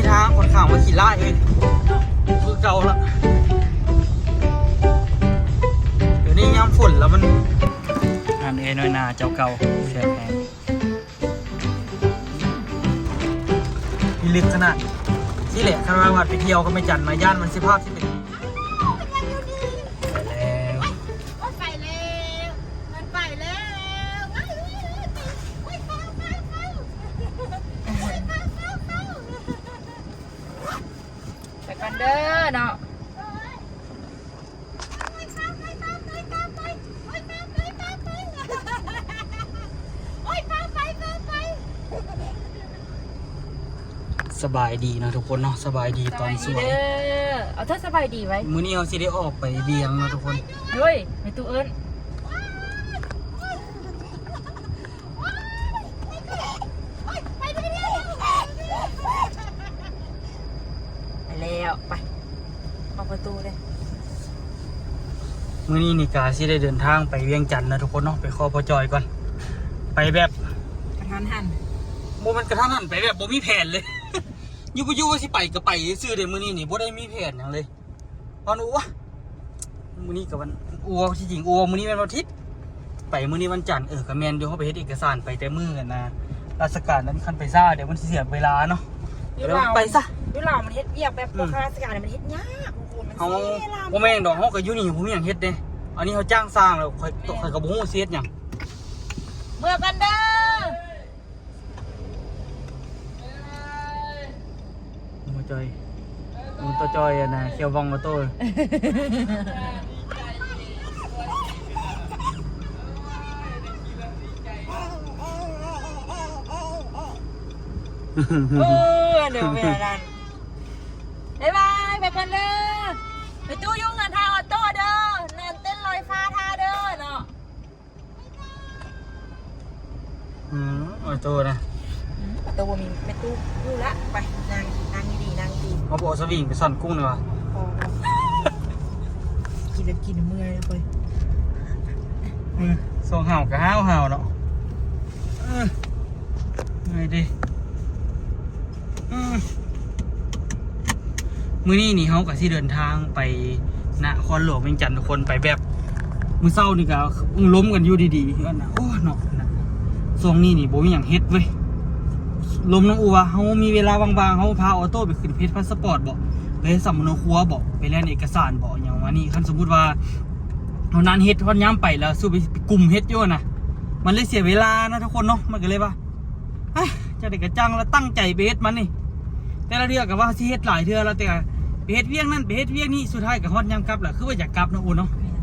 ທາງຂ້ອນຂ້າງວ່າຂີ້ລ້າຍເອີຍ ຄືເກົ່າລະ. ດຽວນີ້ຍາມຝົນລະມັນ ງານເອນ້ອຍນາເຈົ້າເກົ່າ ແຊບແຮງ ພິລຶກຂະໜາດ. ຊີ້ແຫຼະ ຄັນວ່າວັດໄປທ່ຽວກັບແມ່ຈັນນະ ຢ້ານມັນຊິພາບຊິເປັນ ໄປແລ້ວ ມັນໄປແລ້ວ ມັນໄປແລ້ວ. ໄປກ່ອນເດີເນາະ. ສະບາຍດີເນາະທຸກຄົນເນາະ ສະບາຍດີຕອນສວຍ. ເອົາ ເຈົ້າສະບາຍດີໄວ້. ມື້ນີ້ເຮົາຊິໄດ້ອອກໄປວຽງເນາະທຸກຄົນ. ເຮີ້ຍ ແມ່ຕູ້ເອີ້ນ. ໄປແລ້ວ ໄປ ເຂົ້າປະຕູເດ້. ມື້ນີ້ນີ້ກະຊິໄດ້ເດີນທາງໄປວຽງຈັນນະທຸກຄົນເນາະ ໄປຂໍພໍ່ຈ່ອຍກ່ອນ. ໄປແບບກະທັນຫັນ ບໍ່ແມ່ນກະທັນຫັນ ໄປແບບບໍ່ມີແຜນເລີຍ ຢູ່ບໍ່ຢູ່ວ່າຊິໄປກະໄປຊື່ໆເດ້. ມື້ນີ້ນີ້ບໍ່ໄດ້ມີແຜນຫຍັງເລີຍ. ເພາະວ່າ ມື້ນີ້ກະວັນ ໂອ້ ທີ່ຈິງ ໂອ້ ມື້ນີ້ແມ່ນວັນອາທິດ ໄປມື້ນີ້ວັນຈັນ. ເອີ ກະແມ່ນຢູ່ ເຮົາໄປເຮັດເອກະສານໄປແຕ່ມື້ຫັ້ນນະ ລາຊະການນັ້ນ. ຄັນໄປຊ້າດຽວມັນຊິເສຍເວລາເນາະ. ຢູ່ລາວ ໄປຊະ ຢູ່ລາວມັນເຮັດວຽກແບບ ອືມ ພວກຂ້າລາຊະການມັນເຮັດຍາກ ເຮົາ ມັນເສຍເວລາ. ບໍ່ແມ່ນດອກ ເຮົາກະຢູ່ນີ້ບໍ່ມີຫຍັງເຮັດເດ້. ອັນນີ້ເຮົາຈ້າງຊ່າງແລ້ວ ຂ້ອຍ ຂ້ອຍກະບໍ່ຮູ້ຊິເຮັດຫຍັງ. ເມືອກັນເດີ. ໂອ້ ຈ່ອຍ ໂອ້ ໂຕຈ່ອຍ ອັນນະ ຂຽວວ່ອງ ໂອໂຕ້. ເອີ ອັນເດີເວລານັ້ນ. ບາຍບາຍ ໄປກ່ອນເດີ. ໄປຕູ້ຢູ່ເຮືອນທ່າ ໂອໂຕ້ເດີ ນອນເຕັ້ນລອຍຟ້າທ່າເດີເນາະ. ອືມ ໂອໂຕ້ນະ ອືມ ໂຕບໍ່ມີແມ່ຕູ້ຢູ່ລະ. ໄປ ນັ່ງ ນັ່ງດີໆ ນັ່ງດີ. ເຮົາບໍ່ເອົາສະວິງໄປຊ່ອນກຸ້ງເລີຍຫວາ? ພໍ ກິນແລ້ວກິນເມື່ອຍເລີຍ. ອືມ ສອງເຮົາກະຫາວໆເນາະ. ເອີ ເມື່ອຍເດ. ອືມ ມື້ນີ້ນີ້ເຮົາກະຊິເດີນທາງໄປນະຄອນຫຼວງວຽງຈັນທຸກຄົນ. ໄປແບບ ມື້ເຊົ້ານີ້ກະລົມກັນຢູ່ດີໆ ໂອ້ ເນາະ ຊ່ວງນີ້ນີ້ບໍ່ມີຫຍັງເຮັດເວີຍ. ລົມນຳອູວ່າ ເຮົາມີເວລາວ່າງໆ ເຮົາພາໂອໂຕ້ໄປຂຶ້ນເຮັດພາສະປອດບໍ ໄປສຳມະໂນຄົວບໍ ໄປແລ່ນເອກະສານບໍ ຫຍັງປະມານນີ້. ຄັນສົມມຸດວ່າເຮົານັ່ງເຮັດ ຮອດຍາມໄປແລ້ວ ສູ້ໄປກຸມເຮັດຢູ່ຫັ້ນນະ ມັນເລີຍເສຍເວລານະທຸກຄົນເນາະ. ມັນກະເລີຍວ່າ ອ່ະ ຈັ່ງໃດກະຊ່າງລະ ຕັ້ງໃຈໄປເຮັດມັນນີ້. ແຕ່ລະເທື່ອກະວ່າຊິເຮັດຫຼາຍເທື່ອລະ ແຕ່ໄປເຮັດວຽກນັ້ນ ໄປເຮັດວຽກນີ້ ສຸດທ້າຍກະຮອດຍາມກັບລະ ຄືວ່າຢາກກັບເນາະ ໂອເນາະ. ແມ່ນ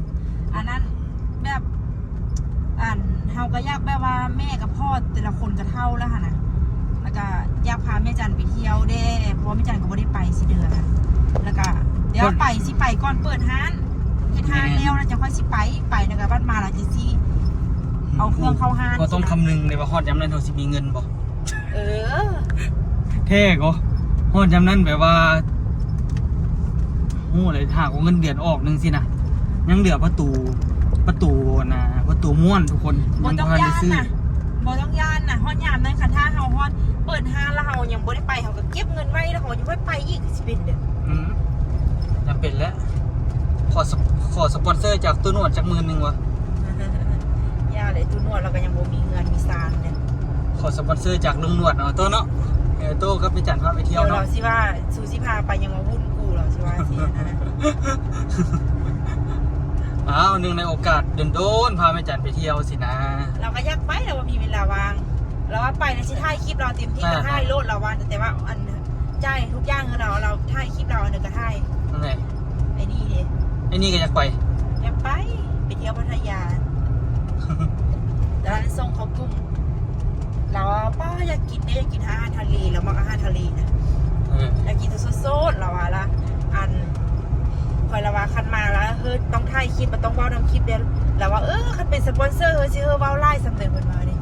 ອັນນັ້ນແບບ ອັນ ເຮົາກະຢາກແບບວ່າ ແມ່ກັບພໍ່ແຕ່ລະຄົນກະເຖົ້າແລ້ວຫັ້ນນະ ລະກະຢາກພາແມ່ຈັນໄປທ່ຽວແດ່ ເພາະວ່າແມ່ຈັນກະບໍ່ໄດ້ໄປຊິເດືອນ ລະກະດຽວໄປ ຊິໄປກ່ອນເປີດຮ້ານ ເຮັດຮ້ານແລ້ວລະຈັ່ງຄ່ອຍຊິໄປ ໄປລະກະບັດມາລະຈັ່ງຊິ ເອົາເຄື່ອງເຂົ້າຮ້ານ ເຮົາຕ້ອງຄຳນຶງເດ້ວ່າຮອດຍາມນັ້ນເຮົາຊິມີເງິນບໍ່? ເອີ ແທ້ກໍ ຮອດຍາມນັ້ນແບບວ່າ ຮູ້ເລີຍ ຫາກວ່າເງິນເດືອນອອກໜຶ່ງຊີ້ນະ ຍັງເຫຼືອປະຕູ ປະຕູນະ ປະຕູມ້ວນທຸກຄົນ ບໍ່ຕ້ອງຢ້ານນະ ບໍ່ຕ້ອງຢ້ານນະ. ຮອດຍາມນັ້ນ ຄັນຖ້າເຮົາຮອດເປີດຮ້ານລະ ເຮົາຍັງບໍ່ໄດ້ໄປ ເຮົາກະເກັບເງິນໄວ້ລະ ເຮົາຍັງບໍ່ໄປອີກ ຊິເປັນເດີ້. ອືມ ຈຳເປັນແຫຼະ. ຂໍ ຂໍສະປອນເຊີຈາກຕູ້ນວດຈັກໝື່ນໜຶ່ງວະ. ຢ່າເລີຍ ຕູ້ນວດລາວກະຍັງບໍ່ມີເຮືອນມີຊານເດ້. ຂໍສະປອນເຊີຈາກລຸງນວດເນາະ ໂຕເນາະ. ເອີ ໂຕກັບແມ່ຈັນພາໄປທ່ຽວເນາະ. ລາວຊິວ່າ ສູຊິພາໄປຫຍັງມາວຸ້ນກູ ລາວຊິວ່າຊີ້ນະ. ອ້າວ ເນື່ອງໃນໂອກາດດົນໆ ພາແມ່ຈັນໄປທ່ຽວຊີ້ນະ. ລາວກະຢາກໄປ ລາວວ່າມີເວລາວ່າງ. ລາວວ່າໄປລະຊິຖ່າຍຄລິບລາວເຕັມທີ່ ກະຖ່າຍໂລດ ລາວວ່າ. ແຕ່ວ່າ ອັນ ຈ່າຍທຸກຢ່າງໃຫ້ລາວ ລາວຖ່າຍຄລິບລາວອັນໃດກະຖ່າຍ. ອັນໃດ? ໄອ້ນີ້ເດ ໄອ້ນີ້ກະຢາກໄປ ຢາກໄປ ໄປທ່ຽວພັດທະຍາ ແຕ່ວ່າສົ່ງເຂົ້າກຸ່ມ. ລາວວ່າ ປ້າ ຢາກກິນເດ້ ຢາກກິນອາຫານທະເລ ລາວມັກອາຫານທະເລນະ. ເອີ ຢາກກິນໂຕສົດໆ ລາວວ່າລະ. ອັນ ຂ້ອຍລະວ່າ ຄັນມາລະ ເຮີ ຕ້ອງຖ່າຍຄລິບ ບໍ່ຕ້ອງເວົ້ານຳຄລິບເດ້. ລາວວ່າ ເອີ ຄັນເປັນສະປອນເຊີ ເຮີ ຊິເຮີ ເວົ້າຫຼາຍສ່ຳໃດ ເພິ່ນວ່າເດ້.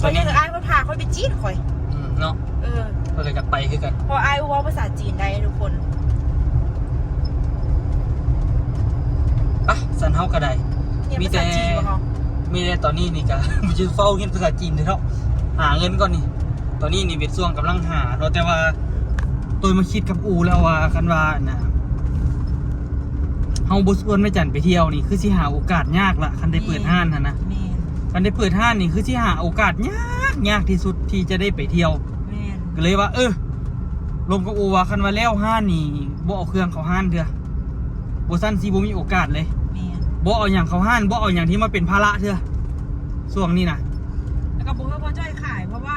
ຂ້ອຍຍັງ ອ້າຍເພິ່ນພາຂ້ອຍໄປຈີນຂ້ອຍ ອືມ ເນາະ. ເອີ ຂ້ອຍກະຢາກໄປຄືກັນ ເພາະອ້າຍເວົ້າພາສາຈີນໄດ້ທຸກຄົນ. ປະ ຊັ້ນເຮົາກະໄດ້ ມີແຕ່ ມີແຕ່ຕອນນີ້ນີ້ກະ ຊິເຝົ້າຮຽນພາສາຈີນເດເນາະ ຫາເງິນກ່ອນນີ້. ຕອນນີ້ນີ້ເປັນຊ່ວງກຳລັງຫາເນາະ ແຕ່ວ່າໂຕຍມາຄິດກັບອູ່ແລ້ວວ່າ ຄັນວ່າອັນນ່າ ເຮົາບໍ່ຊວນແມ່ຈັນໄປທ່ຽວນີ້ ຄືຊິຫາໂອກາດຍາກລະ ຄັນໄດ້ເປີດຮ້ານຫັ້ນນະ. ແມ່ນ ຄັນໄດ້ເປີດຮ້ານນີ້ ຄືຊິຫາໂອກາດຍາກ ຍາກທີ່ສຸດທີ່ຈະໄດ້ໄປທ່ຽວ. ແມ່ນ ກໍເລີຍວ່າ ເອີ ລົມກັບອູ່ວ່າ ຄັນວ່າແລ້ວຮ້ານນີ້ ບໍ່ເອົາເຄື່ອງເຂົ້າຮ້ານເທື່ອ ບໍ່ຊັ້ນຊິບໍ່ມີໂອກາດເລີຍ. ແມ່ນ ບໍ່ເອົາຫຍັງເຂົ້າຮ້ານ ບໍ່ເອົາຫຍັງທີ່ມາເປັນພາລະເທື່ອ ຊ່ວງນີ້ນະ. ແລ້ວກໍບໍ່ໃຫ້ພໍ່ຈ້ອຍຂາຍ ເພາະວ່າ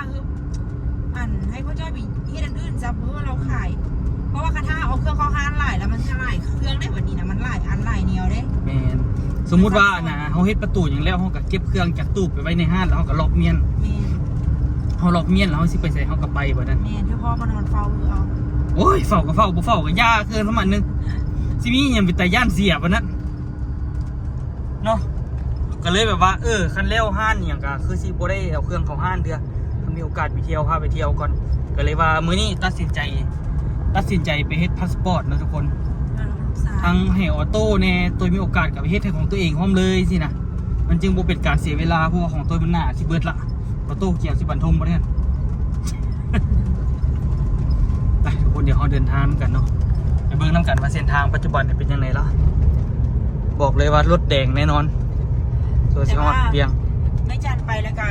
ອັນ ໃຫ້ພໍ່ຈ້ອຍໄປເຮັດອັນອື່ນຊະ ເພາະວ່າລາວຂາຍ ເພາະວ່າຄັນຖ້າເອົາເຄື່ອງເຂົ້າຮ້ານຫຼາຍແລ້ວ ມັນຈະຫຼາຍເຄື່ອງເດ້ ບັດນີ້ນະ ມັນຫຼາຍອັນຫຼາຍແນວເດ້. ແມ່ນ ສົມມຸດວ່ານະ ເຮົາເຮັດປະຕູຫຍັງແລ້ວ ເຮົາກໍເກັບເຄື່ອງຈາກຕູ້ໄປໄວ້ໃນຮ້ານ ແລ້ວເຮົາກໍລັອກມ້ຽນ. ແມ່ນ ເຮົາລັອກມ້ຽນແລ້ວ ເຮົາຊິໄປໃສ ເຮົາກໍໄປບັດນັ້ນ. ແມ່ນ ຄືພໍ່ມານອນເຝົ້າຄືເອົາ. ໂອ້ຍ ເຝົ້າກໍເຝົ້າ ບໍ່ເຝົ້າກໍຢ່າ ເຄື່ອງສະໝັນໜຶ່ງ ຊິມີຫຍັງເປັນຕາຢ້ານເສຍປານນັ້ນເນາະ. ກໍເລີຍແບບວ່າ ເອີ ຄັນແລ້ວຮ້ານອີ່ຫຍັງກໍຄືຊິບໍ່ໄດ້ເອົາເຄື່ອງເຂົ້າຮ້ານເທື່ອ ຖ້າມີໂອກາດໄປທ່ຽວ ພາໄປທ່ຽວກ່ອນ. ກໍເລີຍວ່າມື້ນີ້ຕັດສິນໃຈ ຕັດສິນໃຈໄປເຮັດພາສປອດເນາະທຸກຄົນ ທັງໃຫ້ອໍໂຕ້ແດ່ ໂຕຍມີໂອກາດກໍໄປເຮັດໃຫ້ຂອງໂຕເອງພ້ອມເລີຍຊີ້ນະ. ມັນຈຶ່ງບໍ່ເປັນການເສຍເວລາ ເພາະວ່າຂອງໂຕຍມັນໜ້າຊິເບິດລະ. ອໍໂຕ້ກ່ຽວຊິບັນທົງບໍ່ແທ້. ໄປທຸກຄົນ ດຽວເຮົາເດີນທາງນຳກັນເນາະ ໄປເບິ່ງນຳກັນວ່າເສັ້ນທາງປັດຈຸບັນນີ້ເປັນຈັ່ງໃດລະ. ບອກເລີຍວ່າລົດແດງແນ່ນອນ ໂຕຍຊິຮອດວຽງ. ແມ່ຈັນໄປແລ້ວກະ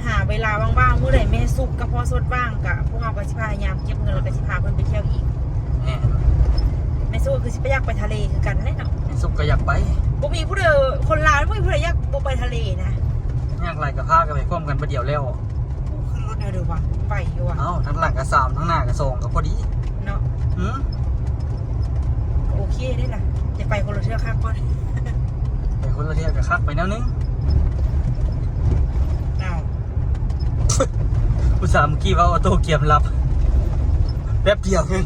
ຫາເວລາວ່າງໆ ມື້ໃດແມ່ສຸກກັບພໍ່ສົດວ່າງ ກະພວກເຮົາກໍຊິພະຍາຍາມເກັບເງິນ ແລ້ວກໍຊິພາເພິ່ນໄປທ່ຽວອີກ. ແມ່ນ ແມ່ສຸກກໍຄືຊິໄປ ຢາກໄປທະເລຄືກັນແຫຼະເນາະ. ແມ່ສຸກກໍຢາກໄປ. ບໍ່ມີຜູ້ໃດ ຄົນລາວບໍ່ມີຜູ້ໃດຢາກບໍ່ໄປທະເລນະ. ຍາກຫຼາຍກໍພາກັນໄປພ້ອມກັນບາດດຽວແລ້ວ. ໂອ້ ຂຶ້ນລົດແນວເດີວ່າ ໄວຢູ່ວ່າ. ເອົ້າ ທາງຫຼັງກໍສາມ ທາງໜ້າກໍສອງ ກໍພໍດີເນາະ. ອື ໂອເຄເດ້ລະ ຈະໄປຄົນລະເທື່ອຄັກກ່ອນ. ໄປຄົນລະເທື່ອກໍຄັກໄປແນວໜຶ່ງ. ເອົ້າ ອຸດສ່າເມື່ອກີ້ວ່າອໍໂຕ້ກຽມຫຼັບ ແປັບດຽວໜຶ່ງ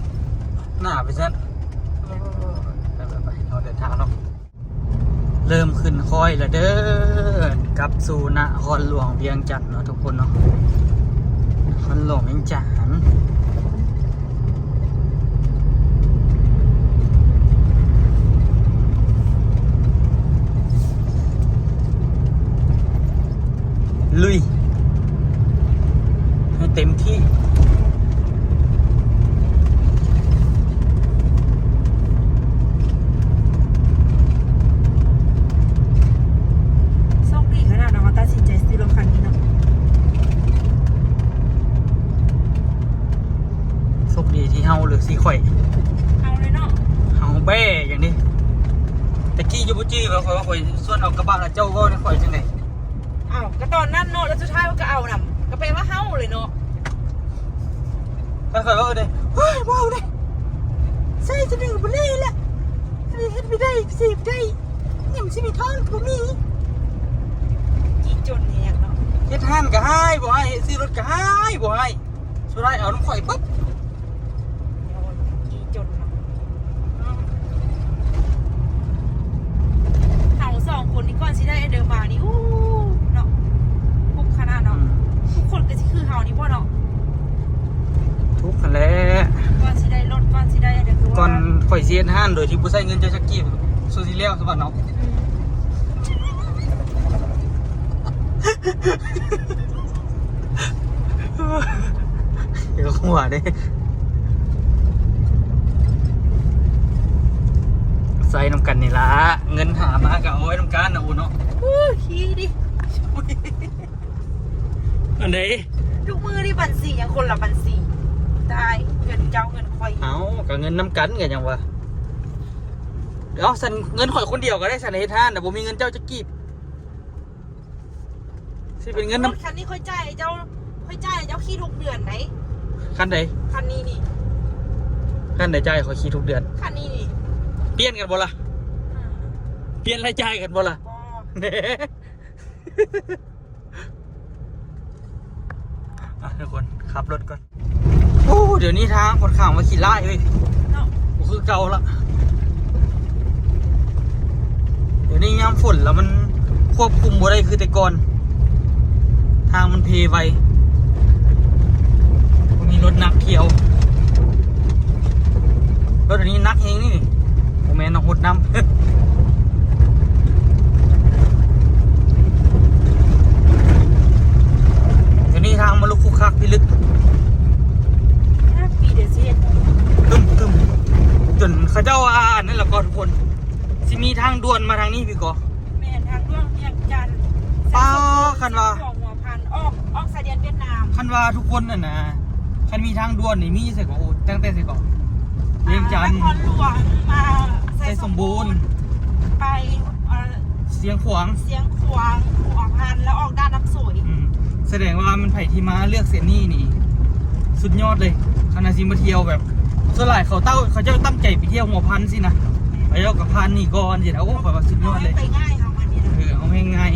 ໜ້າໄປຊັ້ນ. ໂອ້ ໄປໆໆ ເຮົາເດີນທາງເນາະ. ເລີ່ມຂຶ້ນຄ້ອຍແລ້ວເດີ ກັບສູ່ນະຄອນຫຼວງວຽງຈັນເນາະທຸກຄົນເນາະ ນະຄອນຫຼວງວຽງຈັນ. ລຸຍໃຫ້ເຕັມທີ່. ໂຊກດີຂະໜາດເນາະ ວ່າຕັດສິນໃຈຊື້ລົດຄັນນີ້ເນາະ. ໂຊກດີທີ່ເຮົາ ຫຼືຊິຂ້ອຍ? ເຮົາເລີຍເນາະ. ເຮົາແບ້ຫຍັງນີ້ ຕະກີ້ຢູ່ບໍ່ຈື່ວ່າຂ້ອຍ ວ່າຂ້ອຍຊວນເອົາກະບະ ແລ້ວເຈົ້າເວົ້ານຳຂ້ອຍຈັ່ງໃດ? ອ້າວ ກໍຕອນນັ້ນເນາະ ແລ້ວສຸດທ້າຍເພິ່ນກໍເອົານຳ ກໍແປວ່າເຮົາເລີຍເນາະ. ຄັນຂ້ອຍເວົ້າເດ້ ໂອ້ຍ ບໍ່ເອົາເດ້ ໃຊ້ຈະດຶງບໍ່ເລີຍລະ ອັນນີ້ເຮັດບໍ່ໄດ້ ຊິບໍ່ໄດ້ ຍັງຊິມີທອນບໍ່ມີ. ຂີ້ຈົນແຮງເນາະ ເຮັດຮ້ານກໍຮ້າຍບໍ່ໃຫ້ ຊື້ລົດກໍຮ້າຍບໍ່ໃຫ້ ສຸດທ້າຍເອົານຳຂ້ອຍປຶບ. ຂີ້ຈົນເນາະ ເຮົາສອງຄົນນີ້ກ່ອນຊິໄດ້ອັນເດີມານີ້ ອູ້ ເນາະ ທຸກຂະໜາດເນາະ. ອືມ ທຸກຄົນກໍຊິຄືເຮົານີ້ບໍ່ເນາະ? ທຸກຫັ້ນແຫຼະ ກ່ອນຊິໄດ້ລົດ ກ່ອນຊິໄດ້ອັນເດີມ ກ່ອນຂ້ອຍຊິເຮັດຮ້ານໂດຍທີ່ບໍ່ໃຊ້ເງິນເຈົ້າຈັກກີບ ສູ້ຊິແລ້ວຊະບັດເນາະ. ອືມ ຢ່າຫົວເດ້ ໃຊ້ນຳກັນນີ້ລະ ເງິນຫາມາກໍເອົາໄວ້ນຳກັນນະ ໂອເນາະ. ອູ້ຍ ຂີ້ດິ ອັນໃດ ທຸກມື້ນີ້ບັນຊີຍັງຄົນລະບັນຊີ ຕາຍ ເງິນເຈົ້າເງິນຂ້ອຍ. ເອົ້າ ກໍເງິນນຳກັນກໍຫຍັງວະ. ເອົ້າ ຊັ້ນເງິນຂ້ອຍຄົນດຽວກໍໄດ້ ຊັ້ນເຮັດຮ້ານນະ ບໍ່ມີເງິນເຈົ້າຈັກກີບ. ຊິເປັນເງິນນຳ ຄັນນີ້ຂ້ອຍຈ່າຍໃຫ້ເຈົ້າ ຂ້ອຍຈ່າຍໃຫ້ເຈົ້າຂີ່ທຸກເດືອນໃດ. ຄັນໃດ? ຄັນນີ້ນີ້. ຄັນໃດຈ່າຍຂ້ອຍຂີ່ທຸກເດືອນ? ຄັນນີ້ນີ້. ປ່ຽນກັນບໍ່ລະ? ອ່າ ປ່ຽນລາຍຈ່າຍກັນບໍ່ລະ? ບໍ່. ອ່ະ ທຸກຄົນ ຂັບລົດກ່ອນ. ໂອ້ ດຽວນີ້ທາງຂ້ອນຂ້າງວ່າຂີ້ລ້າຍເວີຍເນາະ ບໍ່ຄືເກົ່າລະ. ດຽວນີ້ຍາມຝົນແລ້ວມັນຄວບຄຸມບໍ່ໄດ້ຄືແຕ່ກ່ອນ ທາງມັນເພໄວ ບໍ່ມີລົດໜັກທ່ຽວ. ລົດອັນນີ້ໜັກແຮງນີ້ ບໍ່ແມ່ນເນາະ ຫົດນ້ຳ. ດຽວນີ້ທາງມັນລຸກຄຸກ ຄັກພິລຶກ ຫ້າປີເດຊິເຮັດ ຕຶ້ມໆ ຈົນເຂົາເຈົ້າວ່າອັນນັ້ນລະກໍທຸກຄົນ ຊິມີທາງດ່ວນມາທາງນີ້ພີ້ກໍ ແມ່ນ ທາງດ່ວນວຽງຈັນ ປ້າ ຄັນວ່າ ສຽງຂວາງຫົວພັນ ອອກ ອອກຊາຍແດນຫວຽດນາມ ຄັນວ່າທຸກຄົນຫັ້ນນະ ຄັນມີທາງດ່ວນນີ້ມີໃສກໍ ໂອ້ ຕັ້ງແຕ່ໃສກໍ ວຽງຈັນ ນະຄອນຫຼວງ ມາໄຊສົມບູນ ໄຊສົມບູນ ໄປ ເອີ ຊຽງຂວາງ ຊຽງຂວາງ ຫົວພັນ ແລ້ວອອກດ່ານນ້ຳໂສຍ ອືມ ສະແດງວ່າມັນໃຜທີ່ມາເລືອກເສັ້ນນີ້ນີ້ ສຸດຍອດເລີຍ ຄັນວ່າຊິມາທ່ຽວແບບ ສ່ວນຫຼາຍເຂົາເຕົ້າ ເຂົາເຈົ້າຕັ້ງໃຈໄປທ່ຽວຫົວພັນຊີ້ນະ ເຂົາເຈົ້າກໍຜ່ານນີ້ກ່ອນຊີ້ນະ ໂອ້ ຂ້ອຍວ່າສຸດຍອດເລີຍ ໄປງ່າຍເຮົາມານີ້ນະ ເອີ ເຮົາແຮ່ງງ່າຍ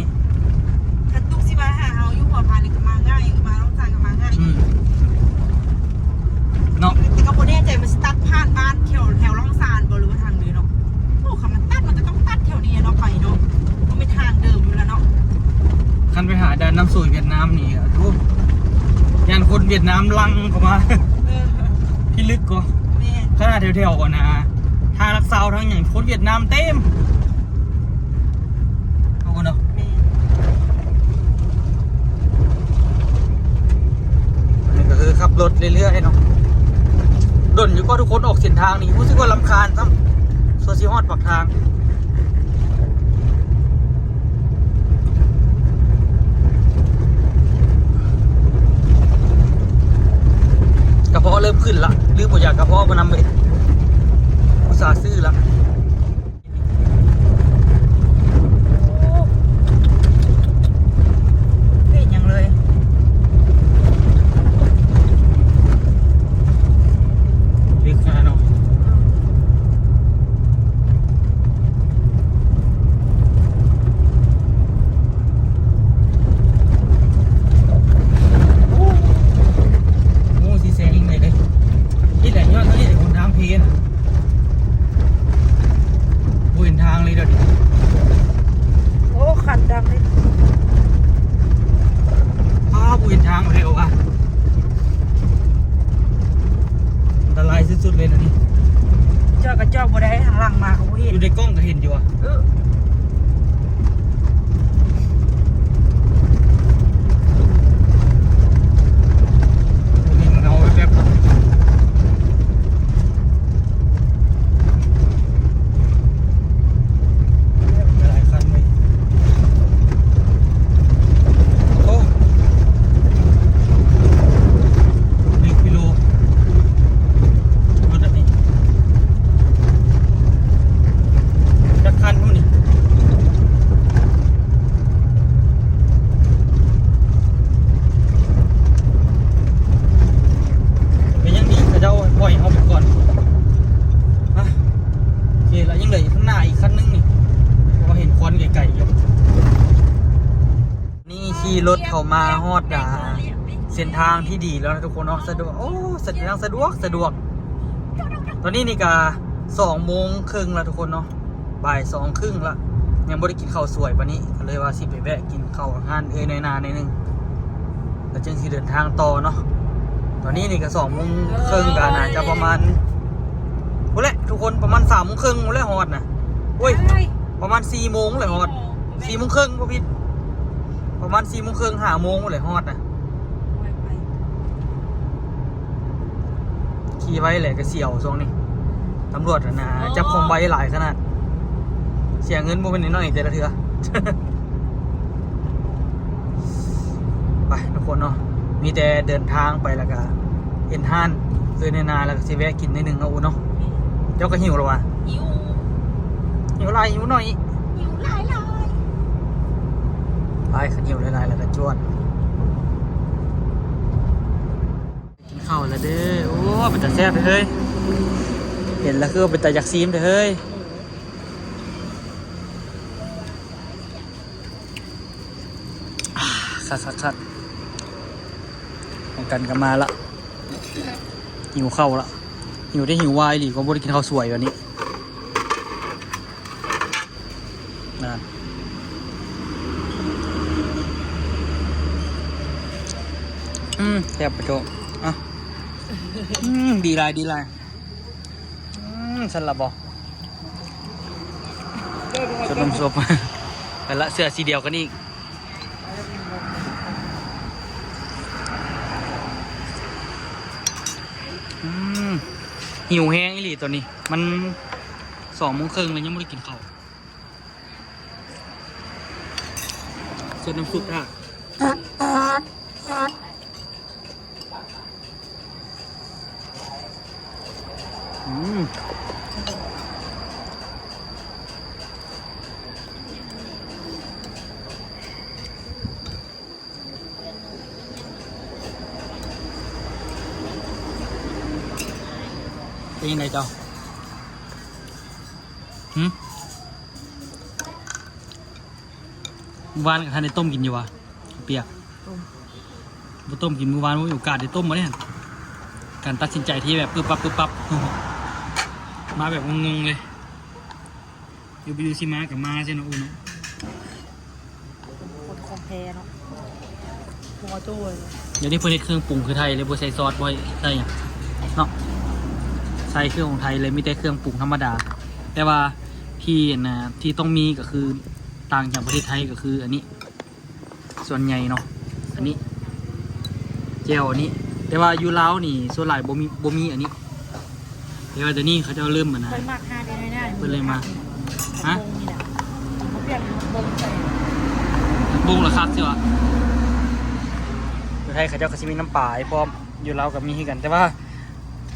ຄັນຕຸກຊິມາຫາເຮົາຢູ່ຫົວພັນນີ້ກໍມາງ່າຍ ມາລ່ອງຊານກໍມາງ່າຍ ອືມ ເນາະ ແຕ່ກໍບໍ່ແນ່ໃຈວ່າຊິຕັດຜ່ານບ້ານແຖວ ແຖວລ່ອງຊານບໍ່ ຫຼືວ່າທາງເດີເນາະ ໂອ້ ຄັນມັນຕັດມັນກໍຕ້ອງຕັດແຖວນີ້ເນາະ ໄປເນາະ ບໍ່ແມ່ນທາງເດີມຢູ່ແລ້ວເນາະ ຄັນໄປຫາດ່ານນ້ຳໂສຍຫວຽດນາມນີ້ ໂອ້ ຢ້ານຄົນຫວຽດນາມຫຼັ່ງເຂົ້າມາ ເອີ ພິລຶກກໍ ແມ່ນ ຂະໜາດແຖວໆ ອັນນະ ທ່າຫຼັກຊາວທາງຫຍັງ ຄົນຫວຽດນາມເຕັມ ເນາະ ແມ່ນ ອັນນີ້ກໍຄືຂັບລົດເລື້ອຍໆເນາະ ດົນຢູ່ກໍທຸກຄົນອອກເສັ້ນທາງນີ້ ຮູ້ສຶກວ່າລຳຄານຊ້ຳ ສ່ວນຊິຮອດປາກທາງ ກະເພາະເລີ່ມຂຶ້ນລະ ຫຼືບໍ່ຢາກກະເພາະມານຳເວີຍ ອຸດສ່າຊື້ລະ. ເຫັນຫຍັງເລີຍ ເລິກຂະໜາດເນາະ ໂອ້ ຊິແຊງອີກໄດ້ເດ້ ນີ້ແຫຼະ ຍ້ອນຕົວນີ້ແຫຼະ ຫົນທາງເພນະ. ບໍ່ເຫັນທາງເລີຍດຽວນີ້ ໂອ້ ຄັນດຳເລີຍ ອ້າ ບໍ່ເຫັນທາງແລ້ວວ່າ ອັນຕະລາຍສຸດໆເລີຍນະນີ້ ຈອດກໍຈອດບໍ່ໄດ້ ທາງຫຼັງມາກໍບໍ່ເຫັນ ຢູ່ໃນກ້ອງກໍເຫັນຢູ່ວ່າ ເອີ. ມີເງົາແວບໆ ຫຼາຍຄັນເວີຍ ໂອ້ ໜຶ່ງກິໂລ ລົດອັນນີ້ ຈັກຄັນພຸ້ນນີ້? ເປັນຫຍັງດີເຂົາເຈົ້າປ່ອຍເຮົາໄປກ່ອນ ອະ ໂອເຄລະ ຍັງເຫຼືອຢູ່ຂ້າງໜ້າອີກຄັນໜຶ່ງນີ້ ເພາະວ່າເຫັນຄວັນໄກໆຢູ່ ນີ້ຂີ່ລົດເຂົ້າມາຮອດ ອ່າ ເສັ້ນທາງທີ່ດີແລ້ວນະທຸກຄົນເນາະ ສະດວກ ໂອ້ ສະ ທາງສະດວກ ສະດວກ ຕອນນີ້ນີ້ກະສອງໂມງເຄິ່ງແລ້ວທຸກຄົນເນາະ ບ່າຍສອງເຄິ່ງລະ ຍັງບໍ່ໄດ້ກິນເຂົ້າສວຍປານນີ້ ກໍເລີຍວ່າຊິໄປແວະກິນເຂົ້າຮ້ານເອື້ອຍນ້ອຍໜ້າໜ້ອຍໜຶ່ງ ແລ້ວຈຶ່ງຊິເດີນທາງຕໍ່ເນາະ ຕອນນີ້ນີ້ກະສອງໂມງເຄິ່ງ ກະໜ້າຈະປະມານພຸ້ນແຫຼະທຸກຄົນ ປະມານສາມໂມງເຄິ່ງພຸ້ນແຫຼະຮອດນະ ໂອ້ຍ ປະມານສີ່ໂມງແຫຼະຮອດ ສີ່ໂມງເຄິ່ງບໍ່ຜິດ ປະມານສີ່ໂມງເຄິ່ງ ຫ້າໂມງພຸ້ນແຫຼະຮອດນະ. ຂີ່ໄວແຫຼະກະສຽວຊ່ວງນີ້ ຕຳຫຼວດຫັ້ນນະ ອໍ ຈັບຂອງໄວຫຼາຍຂະໜາດ ເສຍເງິນບໍ່ແມ່ນນ້ອຍໆແຕ່ລະເທື່ອ ໄປທຸກຄົນເນາະ ມີແຕ່ເດີນທາງໄປ ແລ້ວກະເຫັນຮ້ານເອື້ອຍນ້ອຍໜ້າ ແລ້ວກະຊິແວະກິນໜ້ອຍໜຶ່ງເນາະ ອູເນາະ ເຈົ້າກະຫິວແລ້ວຫວາ? ຫິວ ຫິວຫຼາຍຫິວໜ້ອຍ ຫິວຫຼາຍໆ ໄປ ຄັນຫິວຫຼາຍໆ ແລ້ວກະຈວດ. ກິນເຂົ້າແລ້ວເດີ ໂອ້ ເປັນຕາແຊບເລີຍ ເຫັນແລ້ວຄືວ່າເປັນຕາຢາກຊີມເດີເຮີ້ຍ ຄັກໆໆ ຂອງກັນກໍມາລະ ຫິວເຂົ້າລະ ຫິວແທ້ຫິວວາອີ່ຫຼີ ກໍບໍ່ໄດ້ກິນເຂົ້າສວຍບາດນີ້. ນານ ອືມ ແຊບປະໂຈ ອ່ະ ອືມ ດີຫຼາຍ ດີຫຼາຍ ອືມ ຊັ້ນລະບໍ ຊົດນ້ຳສົບ ໄປລະ ເສື້ອສີດຽວກັນອີກ. ຫິວແຮງອີ່ຫຼີຕອນນີ້ ມັນສອງໂມງເຄິ່ງແລ້ວ ຍັງບໍ່ໄດ້ກິນເຂົ້າ. ເສີບນ້ຳຊຸບຖ້າ. ອືມ ເປັນຈັ່ງໃດເຈົ້າ? ຫື? ມື້ວານກໍທັນໄດ້ຕົ້ມກິນຢູ່ຫວາ? ເປີຍກ ຕົ້ມ ບໍ່ຕົ້ມກິນມື້ວານ ບໍ່ມີໂອກາດໄດ້ຕົ້ມບໍ່ໄດ້ຫັ້ນ. ການຕັດສິນໃຈທີ່ແບບປຶບປັບ ປຶບປັບ ມາແບບງົງໆເລີຍ. ຢູ່ບໍ່ຢູ່ຊິມາກໍມາຊີ້ເນາະ ອູເນາະ. ຄົນຂອງແທ້ເນາະ ບໍ່ໂຈ້ເລີຍ. ດຽວນີ້ເພິ່ນເຮັດເຄື່ອງປຸງຄືໄທເລີຍ ບໍ່ໃສ່ຊອດ ບໍ່ໃສ່ຫຍັງເນາະ. ໃສ່ເຄື່ອງຂອງໄທເລີຍ ມີແຕ່ເຄື່ອງປຸງທຳມະດາ. ແຕ່ວ່າທີ່ ອັນນ່າ ທີ່ຕ້ອງມີກໍຄື ຕ່າງຈາກປະເທດໄທກໍຄືອັນນີ້ ສ່ວນໃຫຍ່ເນາະ ອັນນີ້ແຈ່ວອັນນີ້. ແຕ່ວ່າຢູ່ລາວນີ້ສ່ວນຫຼາຍບໍ່ມີ ບໍ່ມີອັນນີ້. ແຕ່ວ່າດຽວນີ້ເຂົາເຈົ້າເລີ່ມ ອັນນ່າ ຂ້ອຍມັກຫາແຕ່ນ້ອຍໜ້າ ເພິ່ນເລີຍມາ. ຮະ? ບົງນີ້ແຫຼະ ເຂົາປ່ຽນບົງໃສ່ ບົງລະຄັກຊິວະ. ຢູ່ໄທເຂົາເຈົ້າກໍຊິມີນ້ຳປາໃຫ້ພ້ອມ ຢູ່ລາວກໍມີຄືກັນ ແຕ່ວ່າ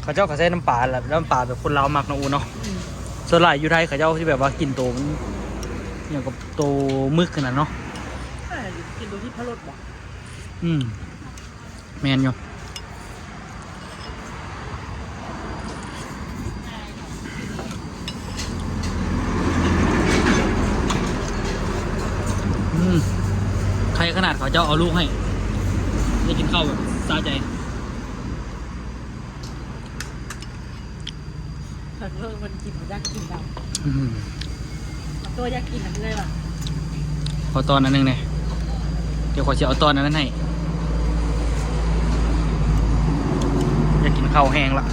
ເຂົາເຈົ້າກໍໃສ່ນ້ຳປາແຫຼະ ນ້ຳປາແບບຄົນລາວມັກເນາະ ອູເນາະ. ອືມ ສ່ວນຫຼາຍຢູ່ໄທເຂົາເຈົ້າຊິແບບວ່າກິນໂຕ ຫຍັງກັບໂຕໝຶກຫັ້ນນະເນາະ. ເອີ ກິນໂຕທີ່ພະໂລ້ດບໍ? ອືມ ແມ່ນຢູ່. ອືມ ໄຄຂະໜາດເຂົາເຈົ້າເອົາລູກໃຫ້ ໄດ້ກິນເຂົ້າແບບສະໃຈ. ເພິ່ນເບິ່ງເພິ່ນກິນ ຢາກກິນແລ້ວ. ອືມ ໂຕຢາກກິນນຳເລີຍວ່າ. ຂໍຕອນອັນໜຶ່ງແດ່ ດຽວຂ້ອຍຊິເອົາຕອນອັນນັ້ນໃຫ້. ຢາກກິນເຂົ້າແຮງລະ.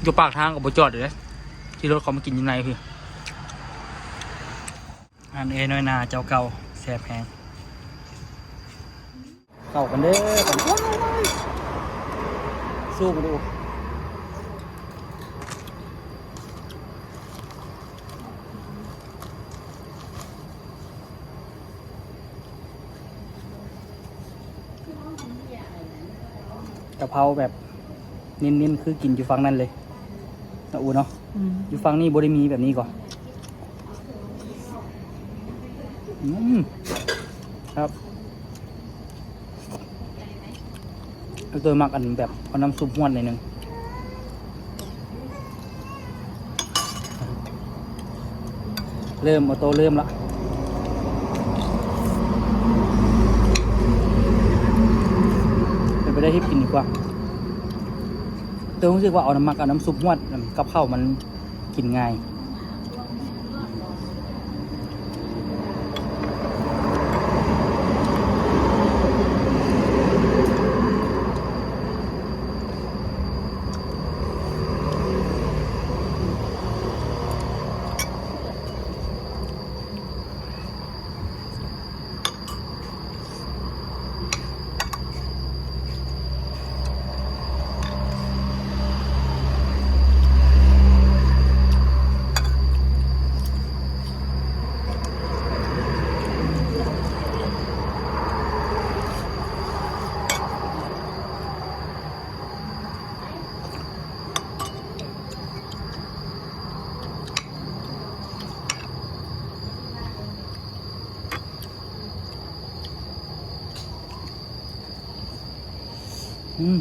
ຢູ່ປາກທາງກໍບໍ່ຈອດຢູ່ເດ້ ຂີ່ລົດເຂົ້າມາກິນຢູ່ໃນພີ້. ຮ້ານເອື້ອຍນ້ອຍນາເຈົ້າເກົ່າ ແຊບແຮງ. ເຂົ້າກັນເດີ ສູ້ກັນດູ. ກະເພົາແບບເນັ້ນໆ ຄືກິນຢູ່ຝັ່ງນັ້ນເລີຍເນາະ ອູເນາະ. ອືມ ຢູ່ຝັ່ງນີ້ບໍ່ໄດ້ມີແບບນີ້ກໍ. ອືມ ຄັບ. ໂຕມັກອັນແບບເອົານ້ຳຊຸບຮວດໜ້ອຍໜຶ່ງ. ເລີ່ມ ອອໂຕ້ເລີ່ມລະ. ເປັນໄປໄດ້ຮີບກິນດີກວ່າ. ໂຕຮູ້ສຶກວ່າເອົານ້ຳໝາກ ເອົານ້ຳຊຸບຮວດກັບເຂົ້າມັນ ກິນງ່າຍ. ອືມ.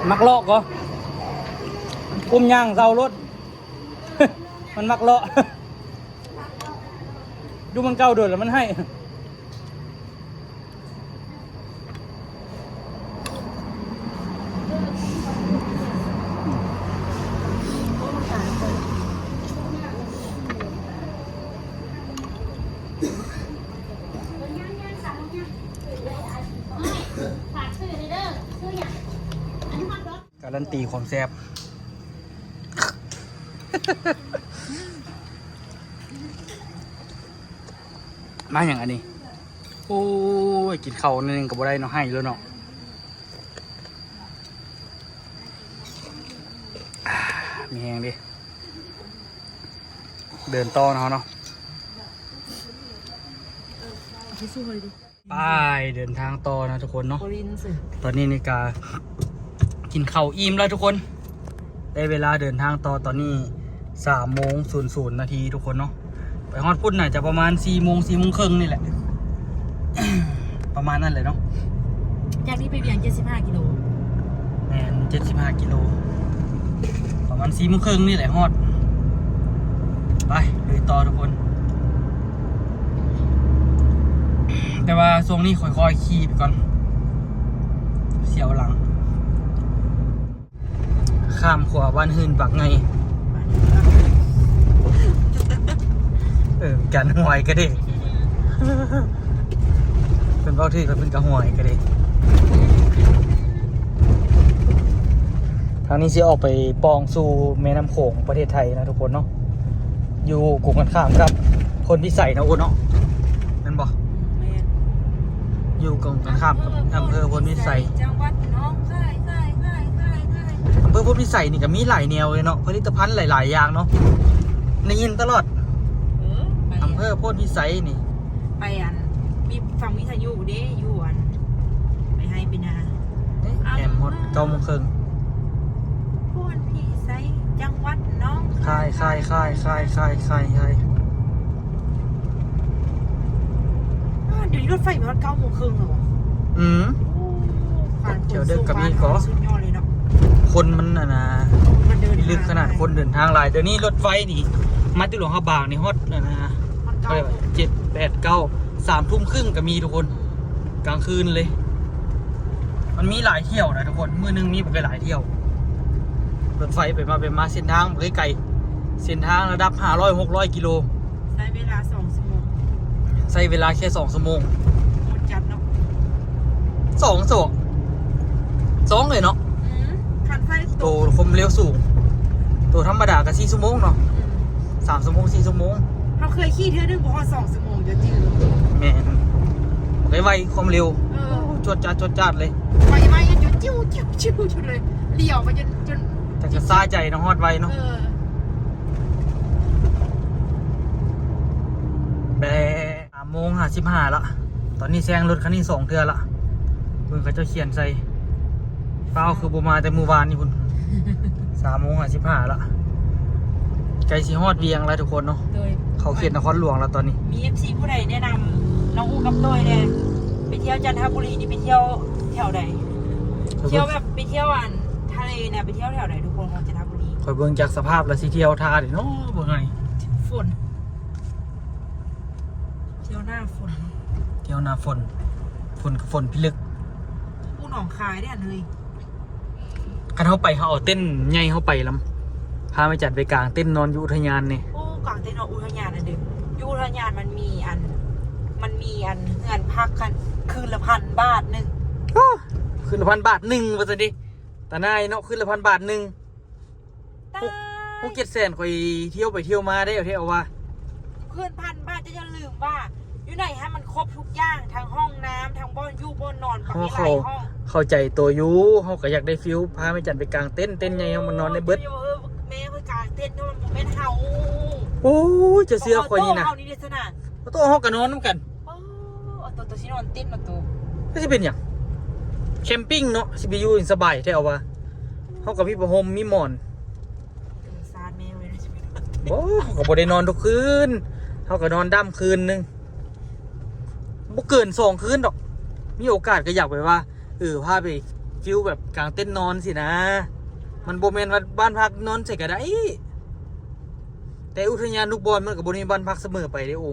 ມັກເລາະກໍ ອຸ້ມຍ່າງເຊົາລົດ ມັນມັກເລາະ ຢູ່ເມືອງເກົ່າໂດນແລ້ວມັນໄຫ້. ໂອ້ ມັນຕາຍເລີຍ. ກາລັນຕີຄວາມແຊບ. ມາຫຍັງອັນນີ້? ໂອ້ຍ ກິນເຂົ້າໜ້ອຍໜຶ່ງກໍບໍ່ໄດ້ເນາະ ໄຫ້ໂລດເນາະ. ອ່າ ມີແຮງເດ້ ເດີນຕໍ່ເນາະເຮົາເນາະ. ໄປ ເດີນທາງຕໍ່ນະທຸກຄົນເນາະ. ຕອນນີ້ນີ້ກະກິນເຂົ້າອີ່ມແລ້ວທຸກຄົນ ໄດ້ເວລາເດີນທາງຕໍ່. ຕອນນີ້ສາມໂມງສູນສູນນາທີທຸກຄົນເນາະ. ໄປຮອດພຸ້ນໜ້າຈະປະມານສີ່ໂມງ ສີ່ໂມງເຄິ່ງນີ້ແຫຼະ ປະມານນັ້ນແຫຼະເນາະ. ຈາກນີ້ໄປວຽງເຈັດສິບຫ້າກິໂລ. ແມ່ນ ເຈັດສິບຫ້າກິໂລ ປະມານສີ່ໂມງເຄິ່ງນີ້ແຫຼະຮອດ. ໄປລຸຍຕໍ່ທຸກຄົນ. ແຕ່ວ່າຊ່ວງນີ້ຄ່ອຍໆຂີ່ໄປກ່ອນ ສຽວຫຼັງ. ຂ້າມຂົວບ້ານຮືນປາກໃຫຍ່. ເອີ ກັນຫວຍກະເດ້ ເພິ່ນເວົ້າຖືກ ເພິ່ນກະຫວຍກະເດ້. ທາງນີ້ຊິອອກໄປປ່ອງສູ່ແມ່ນ້ຳໂຂງປະເທດໄທນະທຸກຄົນເນາະ. ຢູ່ກົງກັນຂ້າມກັບໂພນພິໄສນະໂອເນາະ ແມ່ນບໍ່? ແມ່ນ ຢູ່ກົງກັນຂ້າມກັບອຳເພີໂພນພິໄສ ຈັງຫວັດໜອງຄາຍ. ອຳເພີໂພນພິໄສນີ້ກໍມີຫຼາຍແນວເລີຍເນາະ ຜະລິດຕະພັນຫຼາຍໆຢ່າງເນາະ ໄດ້ຍິນຕະຫຼອດ. ເອີ ໄປ ອຳເພີໂພນພິໄສນີ້ ໄປອັນ ມີ ຟັງວິທະຍຸເດ້ ຢູ່ອັນ ໄປໄຮ່ໄປນາ. ແຮມຮອດເກົ້າໂມງເຄິ່ງ ໂພນພິໄສ ຈັງຫວັດໜອງຄາຍ. ອ້າ ດຽວນີ້ລົດໄຟໄປຮອດເກົ້າໂມງເຄິ່ງແລ້ວຫວາ? ອືມ ໂອ້ ການຂົນສົ່ງບ້ານເຮົາສຸດຍອດເລີຍເນາະ. ຄົນມັນອັນນາ ຄົນມັນເດີນທາງ ລຶກຂະໜາດ ຄົນເດີນທາງຫຼາຍ. ດຽວນີ້ລົດໄຟນີ້ ມາແຕ່ຫຼວງພະບາງນີ້ຮອດອັນນາ ຮອດເກົ້າ ເຈັດ ແປດ ເກົ້າ ສາມທຸ່ມຄຶ່ງກໍມີທຸກຄົນ ກາງຄືນເລີຍ. ມັນມີຫຼາຍຖ້ຽວນະທຸກຄົນ ມື້ໜຶ່ງມີບັກຫຼາຍຖ້ຽວ. ລົດໄຟໄປມາໄປມາ ເສັ້ນທາງບໍ່ໄດ້ໄກ ເສັ້ນທາງລະດັບຫ້າຮ້ອຍ ຫົກຮ້ອຍກິໂລ. ໃຊ້ເວລາສອງຊົ່ວໂມງ ໃຊ້ເວລາແຄ່ສອງຊົ່ວໂມງ. ໂຫດຈັດເນາະ ສອງ ສອງ ສອງເລີຍເນາະ. ອືມ ຄັນໃຊ້ໂຕ ໂຕຄວາມເລັວສູງ ໂຕທຳມະດາກໍສີ່ຊົ່ວໂມງເນາະ. ອືມ ສາມຊົ່ວໂມງ ສີ່ຊົ່ວໂມງ. ເຮົາເຄີຍຂີ່ເທື່ອໜຶ່ງບໍ່ຮອດສອງຊົ່ວໂມງ ຈະຈື່. ແມ່ນ ໄວໆ ຄວາມເລັວ. ເອີ ຈວດຈາດ ຈວດຈາດເລີຍ ໄວໆ ຈົນຈິ້ວໆ ຈຸດເລີຍ ຫຼຽວໄປຈົນ ຈົນ ແຕ່ກໍຊາໃຈເນາະ ຮອດໄວເນາະ. ເອີ ແບ ສາມໂມງຫ້າສິບຫ້າລະ ຕອນນີ້ແຊງລົດຄັນນີ້ສອງເທື່ອລະ ເບິ່ງເຂົາເຈົ້າຂຽນໃສ່ ຟ້າວຄືບໍ່ມາແຕ່ມື້ວານນີ້ພຸ້ນ. ສາມໂມງຫ້າສິບຫ້າລະ ໃກ້ຊິຮອດວຽງແລ້ວທຸກຄົນເນາະ. ໂດຍ ເຂົ້າເຂດນະຄອນຫຼວງແລ້ວຕອນນີ້. ມີເອັຟຊີຜູ້ໃດແນະນຳນ້ອງອູກັບໂຕ້ຍແດ່ ໄປທ່ຽວຈັນທະບູລີນີ້ ໄປທ່ຽວແຖວໃດ? ທ່ຽວແບບໄປທ່ຽວອັນທະເລນະ ໄປທ່ຽວແຖວໃດທຸກຄົນຂອງຈັນທະບູລີ? ຂ້ອຍເບິ່ງຈາກສະພາບແລ້ວຊິທ່ຽວທ່າໃດເນາະ ເບິ່ງໃຫ້. ຝົນ ທ່ຽວໜ້າຝົນ ທ່ຽວໜ້າຝົນ ຝົນກໍຝົນພິລຶກ. ພູໜອງຄາຍເດ້ອັນເຮີຍ. ຄັນເຮົາໄປ ເຮົາເອົາເຕັນໃຫຍ່ເຮົາໄປລຳ ພາແມ່ຈັນໄປກາງເຕັນນອນຢູ່ອຸທະຍານນີ້. ໂອ້ ກາງເຕັນນອນອຸທະຍານອັນເດີ ຢູ່ອຸທະຍານມັນມີອັນ ມັນມີອັນເຮືອນພັກຄັນ ຄືນລະພັນບາດໜຶ່ງ. ໂອ້ ຄືນລະພັນບາດໜຶ່ງວ່າຊັ້ນຕິ ຕາໜ່າຍເນາະ ຄືນລະພັນບາດໜຶ່ງ. ຕາຍ ຫົກ ຫົກເຈັດແສນ ຂ້ອຍທ່ຽວໄປທ່ຽວມາໄດ້ແທ້ວ່າ. ຄືນພັນບາດ ເຈົ້າຢ່າລືມວ່າຢູ່ໃນຫັ້ນມັນຄົບທຸກຢ່າງ ທັງຫ້ອງນ້ຳ ທັງບ່ອນຢູ່ບ່ອນນອນ ປະເພດຫຼາຍຫ້ອງ. ເຮົາເຂົ້າ ເຂົ້າໃຈໂຕຢູ່ ເຮົາກໍຢາກໄດ້ຟີລພາແມ່ຈັນໄປກາງເຕັນ ເຕັນໃຫຍ່ເຮົາມັນນອນໄດ້ເບິດ. ເອີ ແມ່ຂ້ອຍກາງເຕັນເນາະ ມັນບໍ່ແມ່ນເຮົາ. ໂອ້ຍ ເຈົ້າເຊື່ອຂ້ອຍນີ້ນະ ເອົາໂຕເຮົານີ້ເດ້ຊະນະ ເອົາໂຕເຮົາກໍນອນນຳກັນ. ເອີ ເອົາໂຕ ໂຕຊິນອນເຕັນເອົາໂຕ ກໍຊິເປັນຫຍັງ ແຄມປິງເນາະ ຊິໄປຢູ່ສະບາຍແທ້ວ່າ. ເຮົາກໍມີຜ້າຫົ່ມມີໝອນ. ເອີ ຊາດແມ່ເວີຍ. ບໍ່ ເຮົາກໍບໍ່ໄດ້ນອນທຸກຄືນ ເຮົາກໍນອນດຳຄືນໜຶ່ງ ບໍ່ເກີນສອງຄືນດອກ. ມີໂອກາດກໍຢາກແບບວ່າ ເອີ ພາໄປຟີລແບບກາງເຕັນນອນຊີ້ນະ. ມັນບໍ່ແມ່ນວ່າບ້ານພັກນອນໃສກໍໄດ້ ແຕ່ອຸທະຍານທຸກບ່ອນມັນກໍບໍ່ໄດ້ມີບ້ານພັກສະເໝີໄປເດ້. ໂອ້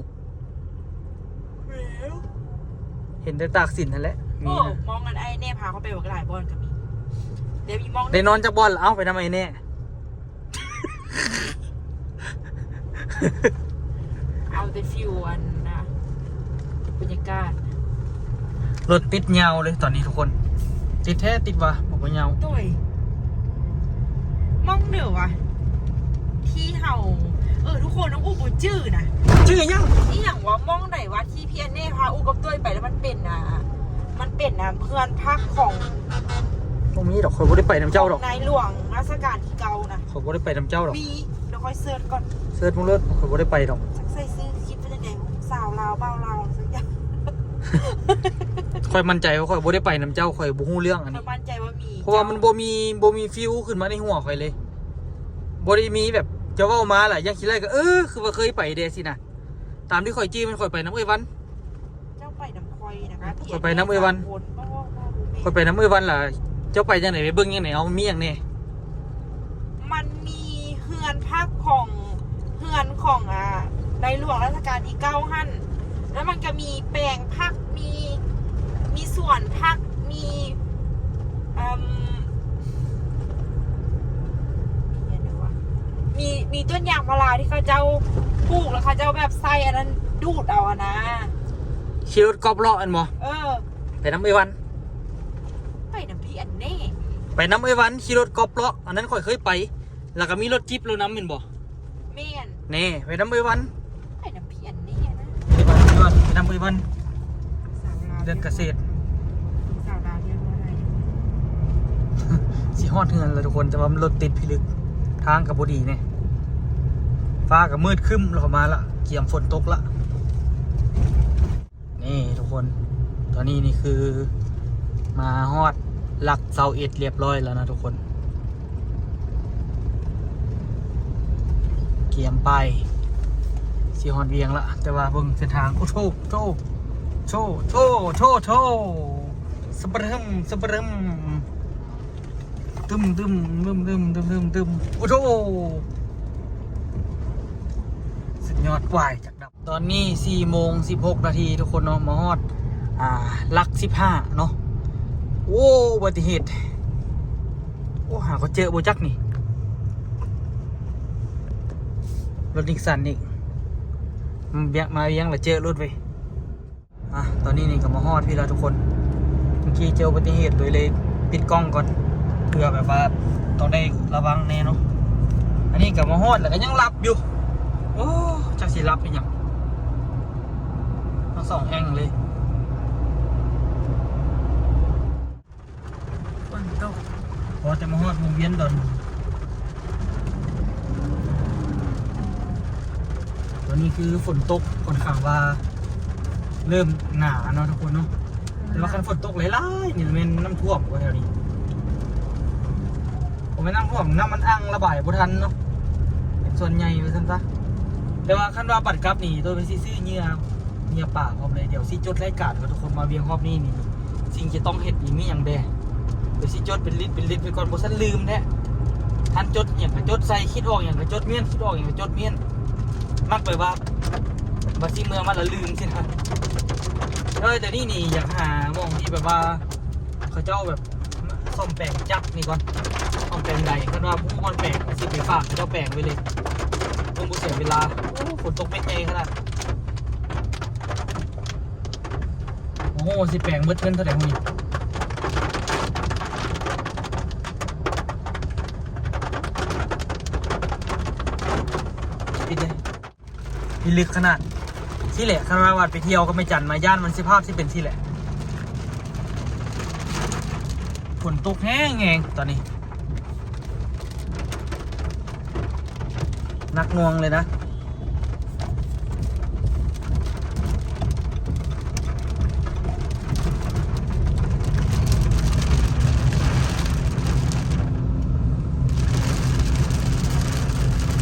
ເຫັນແຕ່ຕາກສິນຫັ້ນແຫຼະ. ໂອ້ ມີນະ ມອງອັນອ້າຍແນ່ພາເຂົ້າໄປບັກຫຼາຍບ່ອນກໍມີ ແຕ່ມີມອງ ໄດ້ນອນຈັກບ່ອນລະ? ເອົ້າ ໄປນຳອ້າຍແນ່. ເອົາແຕ່ຟີວອັນນະ ບັນຍາກາດ. ລົດຕິດຍາວເລີຍຕອນນີ້ທຸກຄົນ ຕິດແທ້ຕິດວ່າ ບໍ່ຍາວ. ໂດຍ ເດີວ່າ ທີ່ເຮົາ ເອີ ທຸກຄົນ ນ້ອງອູບໍ່ຈື່ນະ. ຈື່ຫຍັງ? ອີຫຍັງວະ? ມ່ອງໃດວະ ທີ່ພີ່ແອນເນ່ພາອູກັບຕຸ້ຍໄປ ແລ້ວມັນເປັນ ອ່າ ມັນເປັນ ອ່າ ເຮືອນພັກຂອງ ບໍ່ມີດອກ ຂ້ອຍບໍ່ໄດ້ໄປນຳເຈົ້າດອກ ນາຍຫຼວງລາຊະການທີ່ເກົ້ານະ. ຂ້ອຍບໍ່ໄດ້ໄປນຳເຈົ້າດອກ. ມີ ດຽວຂ້ອຍເສີດກ່ອນ ເສີດເບິ່ງໂລດ. ຂ້ອຍບໍ່ໄດ້ໄປດອກ. ໃສ່ຊື່ຄລິບວ່າຈັ່ງໃດ? ສາວລາວ ບ່າວລາວ ສັກຢ່າງ. ຂ້ອຍໝັ້ນໃຈວ່າຂ້ອຍບໍ່ໄດ້ໄປນຳເຈົ້າ ຂ້ອຍບໍ່ຮູ້ເລື່ອງອັນນີ້. ຂ້ອຍໝັ້ນໃຈວ່າມີ ເພາະວ່າມັນບໍ່ມີ ບໍ່ມີຟີວຂຶ້ນມາໃນຫົວຂ້ອຍເລີຍ. ບໍ່ໄດ້ມີແບບ ເຈົ້າເວົ້າມາລະ ຢ່າງຊິໄລ່ກໍ ເອີ ຄືວ່າເຄີຍໄປແດ່ຊີ້ນະ. ຕາມທີ່ຂ້ອຍຈື່ແມ່ນຂ້ອຍໄປນຳເອື້ອຍວັນ. ເຈົ້າໄປນຳຂ້ອຍນະ? ຂ້ອຍໄປນຳເອື້ອຍວັນ. ຂ້ອຍໄປນຳເອື້ອຍວັນລະ. ເຈົ້າໄປຈັ່ງໃດ? ໄປເບິ່ງຈັ່ງໃດ? ເອົາ ມີຫຍັງແດ່? ມັນມີເຮືອນພັກຂອງ ເຮືອນຂອງ ອ່າ ໃນຫຼວງລາຊະການທີເກົ້າຫັ້ນ ແລ້ວມັນກໍມີແປງຜັກ ມີ ມີສວນຜັກ ມີ ເອີ່ມ ມີຫຍັງແດ່ວະ ມີ ມີຕົ້ນຢາງພາລາທີ່ເຂົາເຈົ້າປູກ ແລ້ວເຂົາເຈົ້າແບບໃສ່ອັນນັ້ນດູດເອົາຫັ້ນນະ. ຂີ່ລົດກອບເລາະແມ່ນບໍ່? ເອີ ໄປນຳເອື້ອຍວັນ. ໄປນຳພີ່ອັນແນ່ ໄປນຳເອື້ອຍວັນ ຂີ່ລົດກອບເລາະ ອັນນັ້ນຂ້ອຍເຄີຍໄປ. ແລ້ວກໍມີລົດຈິບລາວນຳແມ່ນບໍ່? ແມ່ນ. ແນ່ ໄປນຳເອື້ອຍວັນ. ໄປນຳພີ່ອັນແນ່ນະ. ໄປນຳເອື້ອຍວັນ ໄປນຳເອື້ອຍວັນ. ສາວລາວ ເລື່ອງກະເສດ ສາວລາວຮຽນບໍ່ໄດ້. ຊິຮອດເຮືອນແລ້ວທຸກຄົນ ແຕ່ວ່າມັນລົດຕິດພິລຶກ ທາງກໍບໍ່ດີແນ່. ຟ້າກໍມືດຄຶ້ມແລ້ວ ເຂົ້າມາລະ ກຽມຝົນຕົກລະ. ນີ້ທຸກຄົນ ຕອນນີ້ນີ້ຄືມາຮອດຫຼັກຊາວເອັດລຽບຮ້ອຍແລ້ວນະທຸກຄົນ. ກຽມໄປ ຊິຮອດວຽງລະ ແຕ່ວ່າເບິ່ງເສັ້ນທາງ ໂອ້ໂທ ໂທ ໂທ ໂທ ໂທ ໂທ ສະບະເລີ່ມ ສະບະເລີ່ມ ຕຶມ ຕຶມ ຕຶມ ຕຶມ ຕຶມ ຕຶມ ຕຶມ ໂອ້ໂທ ສຸດຍອດ ກວາຍຈັກດຳ. ຕອນນີ້ສີ່ໂມງສິບຫົກນາທີທຸກຄົນເນາະ ມາຮອດ ອ່າ ຫຼັກສິບຫ້າເນາະ. ໂອ້ ອຸບັດຕິເຫດ ໂອ້ ຫາກໍເຈີບໍ່ຈັກນີ້ ລົດນິກສັນນີ້ ມາວຽງລະເຈີລົດເວີຍ. ອ່ະ ຕອນນີ້ນີ້ກໍມາຮອດພີ້ແລ້ວທຸກຄົນ. ເມື່ອກີ້ເຈີອຸບັດຕິເຫດ ໂດຍເລີຍປິດກ້ອງກ່ອນ ເພື່ອແບບວ່າຕ້ອງໄດ້ລະວັງແດ່ເນາະ. ອັນນີ້ກໍມາຮອດແລ້ວກໍຍັງຫຼັບຢູ່. ໂອ້ ຈັກຊິຫຼັບເຮັດຫຍັງ ທັງສອງແອ່ງເລີຍ. ຝົນຕົກ ພໍແຕ່ມາຮອດວົງວຽນດອນ ຕອນນີ້ຄືຝົນຕົກຂ້ອນຂ້າງວ່າເລີ່ມໜາເນາະທຸກຄົນເນາະ. ແຕ່ວ່າຄັນຝົນຕົກຫຼາຍໆນີ້ແມ່ນນ້ຳຖ້ວມບໍ່ແຖວນີ້? ບໍ່ແມ່ນນ້ຳຖ້ວມ ນ້ຳມັນອັ່ງລະບາຍບໍ່ທັນເນາະ ເປັນສ່ວນໃຫຍ່ວ່າຊັ້ນຊະ. ແຕ່ວ່າຄັນວ່າບັດກັບນີ້ ໂຕເປັນຊິຊື້ເຫຍື່ອ ເຫຍື່ອປາພ້ອມເລີຍ. ດຽວຊິຈົດລາຍການວ່າທຸກຄົນມາວຽງຮອບນີ້ນີ້ ສິ່ງທີ່ຕ້ອງເຮັດນີ້ມີຫຍັງແດ່. ດຽວຊິຈົດເປັນລິດເປັນລິດໄວ້ກ່ອນ ບໍ່ຊັ້ນລືມແທ້. ທັນຈົດຫຍັງກໍຈົດໃສ່ ຄິດອອກຫຍັງກໍຈົດມ້ຽນ ຄິດອອກຫຍັງກໍຈົດມ້ຽນ. ມັກແບບວ່າບັດຊິເມືອມາແລ້ວລືມຊີ້ນະ. ເອີ ແຕ່ນີ້ນີ້ຢາກຫາໝ່ອງທີ່ແບບວ່າເຂົາເຈົ້າແບບ ສ້ອມແປງຈັກນີ້ກ່ອນ ຕ້ອງແປງໃດ. ຄັນວ່າຮູ້ບ່ອນແປງ ຊິໄປຝາກເຂົາເຈົ້າແປງໄວ້ເລີຍ ເພື່ອບໍ່ເສຍເວລາ. ໂອ້ ຝົນຕົກເມັດໃຫຍ່ຂະໜາດ. ໂອ້ໂຫ ຊິແປງເໝິດເງິນເທົ່າໃດມື້ນີ້? ປິດເດ້. ພິລຶກຂະໜາດ. ຊີ້ແຫຼະ ຄັນວ່າວັດໄປທ່ຽວກັບແມ່ຈັນມາ ຢ້ານມັນ ສະພາບຊິເປັນຊີ້ແຫຼະ. ຝົນຕົກແຮງໆຕອນນີ້ ໜັກໜ່ວງເລີຍນະ. ກ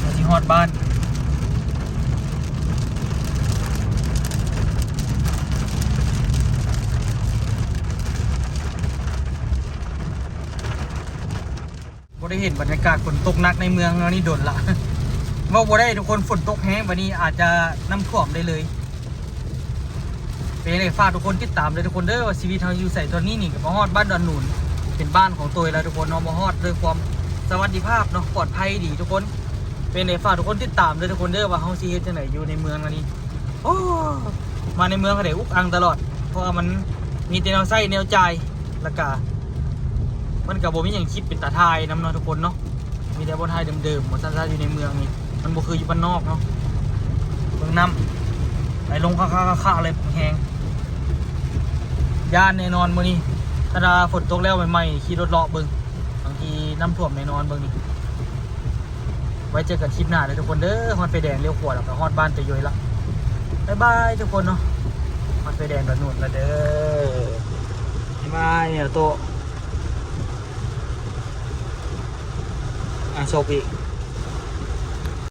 ະຊິຮອດບ້ານ ບໍ່ໄດ້ເຫັນບັນຍາກາດຝົນຕົກໜັກໃນເມືອງເຮົານີ້ດົນລະ. ເວົ້າບໍ່ໄດ້ທຸກຄົນ ຝົນຕົກແຮງ ບາດນີ້ອາດຈະນ້ຳຖ້ວມໄດ້ເລີຍ. ເປັນຈັ່ງໃດ ຝາກທຸກຄົນຕິດຕາມເດີທຸກຄົນເດີ ວ່າຊີວິດເຮົາຢູ່ໃສ. ຕອນນີ້ນີ້ກໍມາຮອດບ້ານດອນໜູນ ເປັນບ້ານຂອງໂຕຍແລ້ວທຸກຄົນເນາະ. ມາຮອດດ້ວຍຄວາມສະຫວັດດີພາບເນາະ ປອດໄພດີທຸກຄົນ. ເປັນຈັ່ງໃດ ຝາກທຸກຄົນຕິດຕາມເດີທຸກຄົນເດີ ວ່າເຮົາຊິເຮັດຈັ່ງໃດຢູ່ໃນເມືອງອັນນີ້. ໂອ້ ມາໃນເມືອງກໍໄດ້ອຸກອັ່ງຕະຫຼອດ ເພາະວ່າມັນມີແຕ່ແນວໃຊ້ແນວຈ່າຍ ແລ້ວກະມັນກະບໍ່ມີຫຍັງຄລິບເປັນຕາຖ່າຍນຳເນາະທຸກຄົນເນາະ. ມີ ມີແຕ່ບ່ອນຖ່າຍເດີມໆ ວ່າຊັ້ນຊະ ຢູ່ໃນເມືອງນີ້ ມັນບໍ່ຄືຢູ່ບ້ານນອກເນາະ. ເບິ່ງນ້ຳໄຫຼລົງຄາໆໆເລີຍ ແຮງ ຢ້ານແນ່ນອນມື້ນີ້. ຖ້າວ່າຝົນຕົກແລ້ວໃໝ່ໆ ຂີ່ລົດເລາະເບິ່ງ ບາງທີນ້ຳຖ້ວມແນ່ນອນເບິ່ງນີ້. ໄວ້ເຈີກັນຄລິບໜ້າເດີທຸກຄົນເດີ. ຮອດໄຟແດງລ້ຽວຂວາແລ້ວກໍຮອດບ້ານຕະຢວຍລະ. ບາຍບາຍທຸກຄົນເນາະ. ຮອດໄຟແດງດອນໜູນລະເດີ. ບາຍບາຍ ເນໂຕະ. ອ່າ ໂຊກອີກ.